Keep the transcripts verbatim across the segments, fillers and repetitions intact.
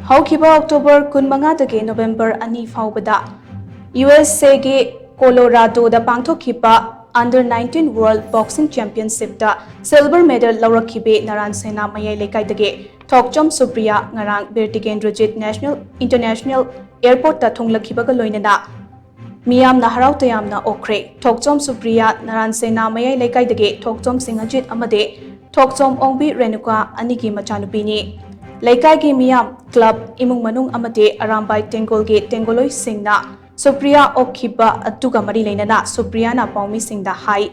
ꯍꯧꯈꯤꯕ ꯑꯣꯛꯇꯣꯕꯔ ꯀꯨꯟꯃꯉꯥꯗꯒꯤ ꯅꯣꯚꯦꯝꯕꯔ ꯑꯅꯤ ꯐꯥꯎꯕꯗ ꯌꯨ ꯑꯦꯁ ꯑꯦꯒꯤ ꯀꯣꯂꯣꯔꯥꯗꯣꯗ ꯄꯥꯡꯊꯣꯛꯈꯤꯕ Under nineteen World Boxing Championshipꯇ silver medal ꯂꯧꯔꯛꯈꯤꯕꯤ ꯅꯔꯥꯟ ꯁꯦꯅꯥ ꯃꯌꯥꯏ ꯂꯩꯀꯥꯏꯗꯒꯤ ꯊꯣꯛꯆꯣꯝ ꯁꯨꯄ꯭ꯔꯤꯌꯥ ꯉꯔꯥꯡ ꯕꯤꯔ ꯇꯤꯀꯦꯟꯗ꯭ꯔꯖꯤꯠ National International Airportꯇ ꯊꯨꯡꯂꯈꯤꯕꯒ ꯂꯣꯏꯅꯅ ꯃꯤꯌꯥꯝꯅ ꯍꯔꯥꯎ ꯇꯌꯥꯝꯅ ꯑꯣꯛꯈ꯭ꯔꯦ꯫ ꯊꯣꯛꯆꯣꯝ ꯁꯨꯄ꯭ꯔꯤꯌꯥ ꯅꯔꯥꯟ ꯁꯦꯅꯥ ꯃꯌꯥꯏ ꯂꯩꯀꯥꯏꯗꯒꯤ ꯊꯣꯛꯆꯣꯝ ꯁꯤꯡꯍꯖꯤꯠ ꯑꯃꯗꯤ ꯊꯣꯛꯆꯣꯝ ꯑꯣꯡꯕꯤ ꯔꯦꯅꯨꯀꯥ ꯑꯅꯤꯒꯤ ꯃꯆꯥꯅꯨꯄꯤꯅꯤ꯫ ꯂꯩꯀꯥꯏꯒꯤ ꯃꯤꯌꯥꯝ, club, ꯏꯃꯨꯡ ꯃꯅꯨꯡ ꯑꯃꯗꯤ ꯑꯔꯥꯝꯕꯥꯏ ꯇꯦꯡꯒꯣꯜꯒꯤ ꯇꯦꯡꯒꯣꯂꯣꯏꯁꯤꯡꯅ ꯁꯨꯄ꯭ꯔꯤꯌꯥ ꯑꯣꯛꯈꯤꯕ ꯑꯗꯨꯒ ꯃꯔꯤ ꯂꯩꯅꯅ ꯁꯨꯄ꯭ꯔꯤꯌꯥꯅ ꯄꯥꯎꯃꯤꯁꯤꯡꯗ ꯍꯥꯏ,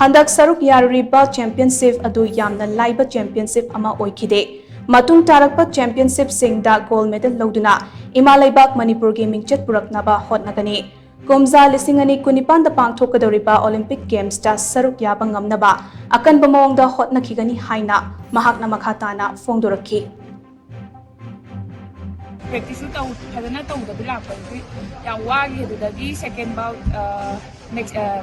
ꯍꯟꯗꯛ ꯁꯔꯨꯛ ꯌꯥꯔꯨꯔꯤꯕ championship ꯑꯗꯨ ꯌꯥꯝꯅ ꯂꯥꯏꯕ championship ꯑꯃ ꯑꯣꯏꯈꯤꯗꯦ꯫ ꯃꯇꯨꯡ ꯇꯥꯔꯛꯄ championshipꯁꯤꯡꯗ gold medal ꯂꯧꯗꯨꯅ ꯏꯃꯥ ꯂꯩꯕꯥꯛ ꯃꯅꯤꯄꯨꯔꯒꯤ ꯃꯤꯡꯆꯠ ꯄꯨꯔꯛꯅꯕ ꯍꯣꯠꯅꯒꯅꯤ꯫ ꯀꯨꯝꯖꯥ ꯂꯤꯁꯤꯡ ꯑꯅꯤ ꯀꯨꯟꯅꯤꯄꯥꯟꯗ ꯄꯥꯡꯊꯣꯛꯀꯗꯧꯔꯤꯕ Olympic Gamesꯇ ꯁꯔꯨꯛ ꯌꯥꯕ ꯉꯝꯅꯕ ꯑꯀꯟꯕ ꯃꯑꯣꯡꯗ ꯍꯣꯠꯅꯈꯤꯒꯅꯤ ꯍꯥꯏꯅ ꯃꯍꯥꯛꯅ ꯃꯈꯥ ꯇꯥꯅ ꯐꯣꯡꯗꯣꯔꯛꯈꯤ꯫ Practiceꯁꯨ ꯇꯧ ꯐꯖꯅ ꯇꯧꯗꯕꯤ ꯂꯥꯛꯄꯗꯨꯗꯤ ꯌꯥꯝ ꯋꯥꯈꯤ꯫ ꯑꯗꯨꯗꯒꯤ second bout, ꯑ, Mex-, ꯑ,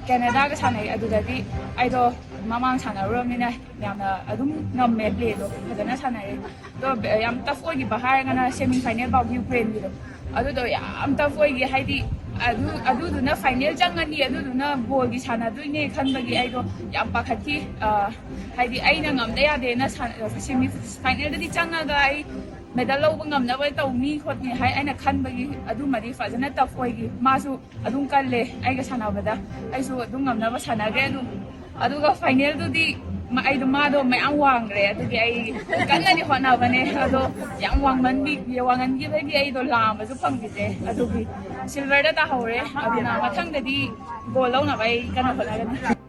Canadaꯒ ꯁꯥꯟꯅꯩ꯫ ꯑꯗꯨꯗꯗꯤ ꯑꯩꯗꯣ ꯃꯃꯥꯡ ꯁꯥꯟꯅꯔꯨꯔꯕꯅꯤꯅ ꯌꯥꯝꯅ ꯑꯗꯨꯝ ꯉꯝꯃꯦ, playꯗꯣ ꯐꯖꯅ ꯁꯥꯟꯅꯔꯦ꯫ ꯑꯗꯣ ꯌꯥꯝ tough ꯑꯣꯏꯈꯤꯕ ꯍꯥꯏꯔꯒꯅ semi final ꯐꯥꯎꯒꯤ Ukraineꯒꯤꯗꯣ, ꯑꯗꯨꯗꯣ ꯌꯥꯝ tough ꯑꯣꯏꯈꯤ꯫ ꯍꯥꯏꯗꯤ ꯑꯗꯨ, ꯑꯗꯨꯗꯨꯅ final ꯆꯪꯉꯅꯤ, ꯑꯗꯨꯗꯨꯅ goalꯒꯤ ꯁꯥꯟꯅꯗꯣꯏꯅꯦ ꯈꯟꯕꯒꯤ ꯑꯩꯗꯣ ꯌꯥꯝ ꯄꯥꯈꯠꯈꯤ꯫ ꯑ, ꯍꯥꯏꯗꯤ ꯑꯩꯅ ꯉꯝꯗ ꯌꯥꯗꯦꯅ ꯁꯥꯟ-, semi finalꯗꯗꯤ ꯆꯪꯉꯒ ꯑꯩ medal ꯂꯧꯕ ꯉꯝꯅꯕ ꯇꯧꯅꯤ ꯈꯣꯠꯅꯤ ꯍꯥꯏ ꯑꯩꯅ ꯈꯟꯕꯒꯤ ꯑꯗꯨꯃꯗꯤ ꯐꯖꯅ tough ꯑꯣꯏꯈꯤ꯫ ꯃꯥꯁꯨ ꯑꯗꯨꯝ ꯀꯜꯂꯦ ꯑꯩꯒ ꯁꯥꯟꯅꯕꯗ, ꯑꯩꯁꯨ ꯑꯗꯨꯝ ꯉꯝꯅꯕ ꯁꯥꯟꯅꯈ꯭ꯔꯦ꯫ ꯑꯗꯨꯝ ꯑꯗꯨꯒ finalꯗꯨꯗꯤ ꯃ-, ꯑꯩꯗꯣ ꯃꯥꯗꯣ ꯃꯌꯥꯝ ꯋꯥꯡꯈ꯭ꯔꯦ꯫ ꯑꯗꯨꯒꯤ ꯑꯩ ꯀꯟꯅꯗꯤ ꯍꯣꯠꯅꯕꯅꯦ꯫ ꯑꯗꯣ ꯌꯥꯝ ꯋꯥꯡꯃꯟꯕꯤ-, ꯋꯥꯡꯍꯟꯈꯤꯕꯒꯤ ꯑꯩꯗꯣ ꯂꯥꯝꯕꯁꯨ ꯐꯪꯈꯤꯗ꯭ꯔꯦ꯫ ꯑꯗꯨꯒꯤ silverꯗ ꯇꯥꯍꯧꯔꯦ꯫ ꯑꯗꯨꯅ ꯃꯊꯪꯗꯗꯤ gold ꯂꯧꯅꯕ ꯑꯩ ꯀꯟꯅ ꯍꯣꯠꯅꯒꯅꯤ꯫